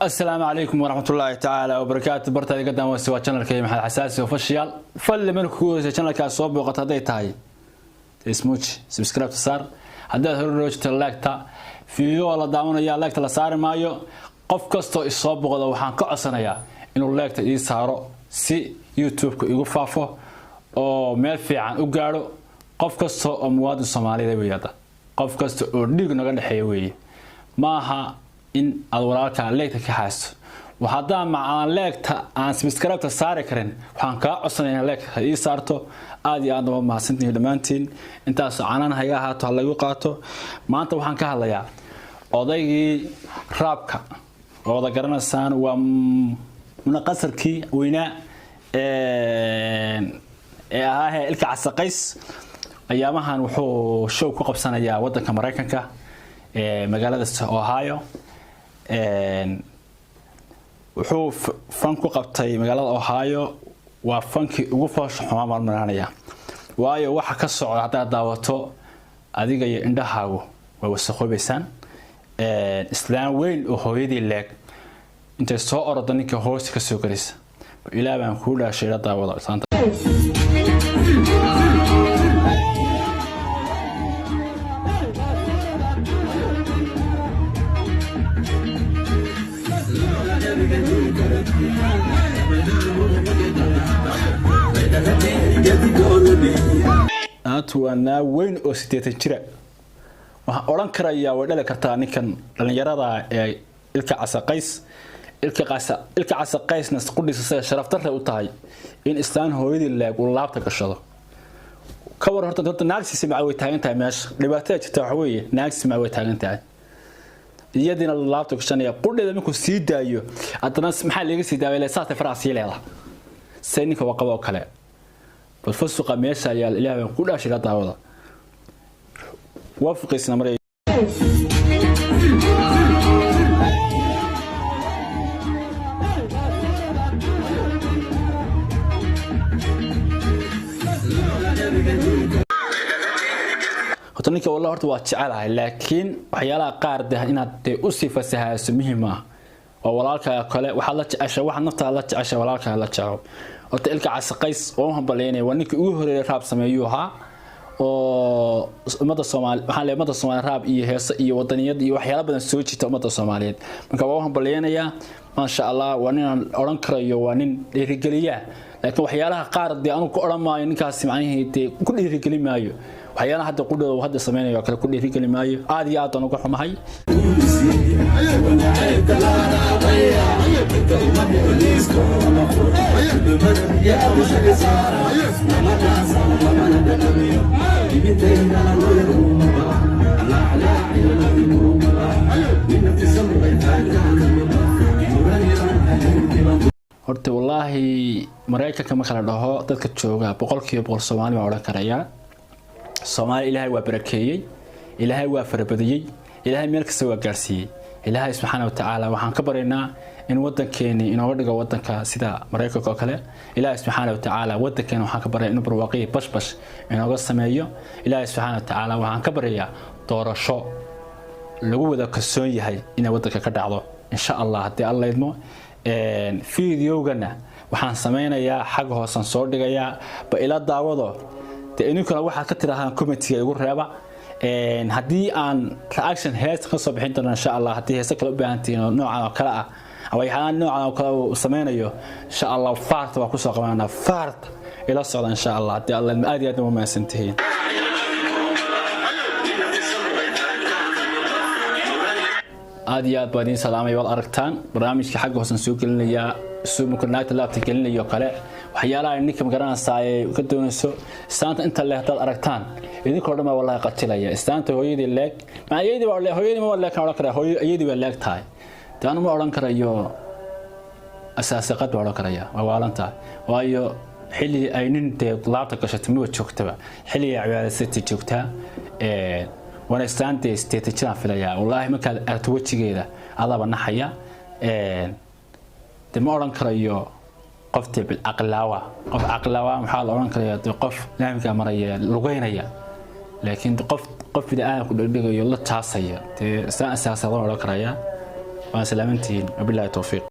Asalaamu calaykum waraxmatullaahi tacaala wabarakaatu. Bartaada iga daawanaysa waa channelka Maxamed Xasaasi Official. Fadli, marka kugu horeysa channelkaas soo booqato hadday tahay, smuch subscribe saar. Haddaad hore loo jirto, like-ta. Video la daawanaya like-ta la saari maayo. Qof kastoo isoo booqda waxaan ka codsanayaa inuu like-ta ii saaro si YouTube-ka igu faafo oo meel fiican u gaadho. Qof kasta oo muwaadin Soomaalida weeye, hadda qof kasta oo dhiig naga dhexeeya weeye. Maaha in aad walaalkaa like-ta ka haysto. Haddaan macaan like-ta aan subscribe-ta saari karin, waxaan kaa codsanaya in like-ta ii saarto. Aad iyo aad waa mahadsantihiin dhammaantiin. Intaasoo canaan haga ahaato, ha lagu qaato. Maanta waxaan ka hadlayaa odaygii rap-ka oo wada garanaysaan, waa munaqasarkii weynaa ee ahaa Ilka Casaqays. Ayaamahan wuxuu show ku qabsanayaa wadanka Maraykanka ee magaalada Ohio. Wuxuu fan ku qabtay magaalada Ohio. Waa fankii ugu foosha xumaa marmaranaya, waayo waxa ka socda haddaad daawato, adiga iyo indhahaagu way wasaqoobaysaan. Islaan weyn oo hooyadii leeg intay soo orodo ninka hoosta ka soo gelaysa. Ilaah baan kuu dhaashay, ila daawada islaanta. Aatu waa naa weyn oo 80 jira. Waxaan odhan karayaa way dhali kartaa ninkan dhallinyarada ee Ilka Casaqays. Ilka Casaqaysna qudhiisa sida sharaf darre u tahay in islaan hooyadii leeg uu laabta gashado. Ka war horta naagsiisi maca way taagan tahay meesha. Dhibaatada jirta waxa weeye, naagsiisi maca way taagan tahay, iyadiina laabta gashanaya. Qudheeda markuu sii daayo haddana maxaa laga sii daaway? Saasay faraha sii leedahay, say ninka waa qaba oo kale. Bal fusuqa meesha ayaa, Ilaah baan ku dhaashay, la daawada waafiqiisna maray. Horta ninka wallah horta waa jecelahay, laakiin waxyaalaha qaar de inaad dee usii fasahayso muhiim ah. Waa walaalkaa kale waxaad la jeceshay, waxaad naftaada la jeceshay walaalkaa la jecel. Horta Ilka Casaqays oo u hambalyeynaya, waa ninkii ugu horeeyay rap sameeyuu ahaa oo ummadda Soomaali, waxaan leeyahay ummadda Soomaali rap iyo heeso iyo wadaniyad iyo waxyaalo badan soo jiita ummadda Soomaaliyeed. Marka waa u hambalyeynayaa, maasha Allah. Waa nin aan odhan karayo waa nin dhiirigeliya, laakiin waxyaalaha qaar dee anugu ku odhan maayo ninkaasi, macnihii dee ku dhiirigeli maayo. Waxyaalaha hadda qudhooda uu hadda sameynayo oo kale ku dhiirigeli maayo. Aad iyo aad baan uga xumahay. Horta wallaahi Maraykanka marka la dhaho, dadka jooga 100% Soomaali baan odhan karayaa. Soomaali Ilaahay waa barakeeyey, Ilaahay waa farabadiyey, Ilaahay meel kasta waa gaarsiiyey. Ilaahay subxaana wa tacaala waxaan ka baryaynaa in wadankeeni inooga dhigo wadanka sida Maraykanka oo kale. Ilaahay subxaana wa tacaala wadankeena waxaan ka baryaa inuu barwaaqiyi bashbash inooga sameeyo. Ilaahay subxaana wa tacaala waxaan ka baryayaa doorasho lagu wada kalsoon yahay inay wadanka ka dhacdo, insha Allah, haddii Alla idmo. Videogana waxaan sameynayaa xagga hoosan soo dhigayaa. Ba ila daawado dee, idinkuna waxaad ka tidhaahdaan commentiga igu reeba. Haddii aan reaction heesta ka soo bixin doono, insha Allah. Haddii heese kale u baahan tihiin oo noocan oo kale ah ama waxyaalaha noocan oo kale uu sameynayo, insha Allah faarta waa kusoo qabananaa. Faarta ila socda, insha Allah, haddii Alla idmo. Aad iyo aad waa mahadsan tihiin. Aad iyo aad baa idiin salaamay. Waad aragtaan barnaamijka xagga hoosan soo gelinayaa, suumarka naagta laabta gelinayo kale, waxyaalaha ninka magaranaysaa ay ka doonayso islaanta inta leeg. Haddaad aragtaan idinkoo dhan baa wallahi qatilaya. Islaanta hooyadii leeg, ma iyadii baa hooyadii ma leeg kan odhan karaa, hooyo iyadii baa leeg tahay. Dee anu ma odhan karayo asaasiqad baa odhan karaya, waa waalan tahay, waayo xilli ay nin dee laabta gashato maba joogtaba, xilli ay cibaadaysatay joogtaa. Waana islaan dee 80 jiraan filayaa. Wallaahi markaad aragto wejigeeda adaaba naxaya. Dee ma odhan karayo qofte bilcaqlaawa, qof caqlaawa maxaa la odhan karayaa? Dee qof laamiga maraya lugeynaya, laakiin qof bini aadamku dhegdhegayo la taasaya, dee islaan asaasada odhan karayaa. Waan salaamantihiin. Wabilaahi towfiiq.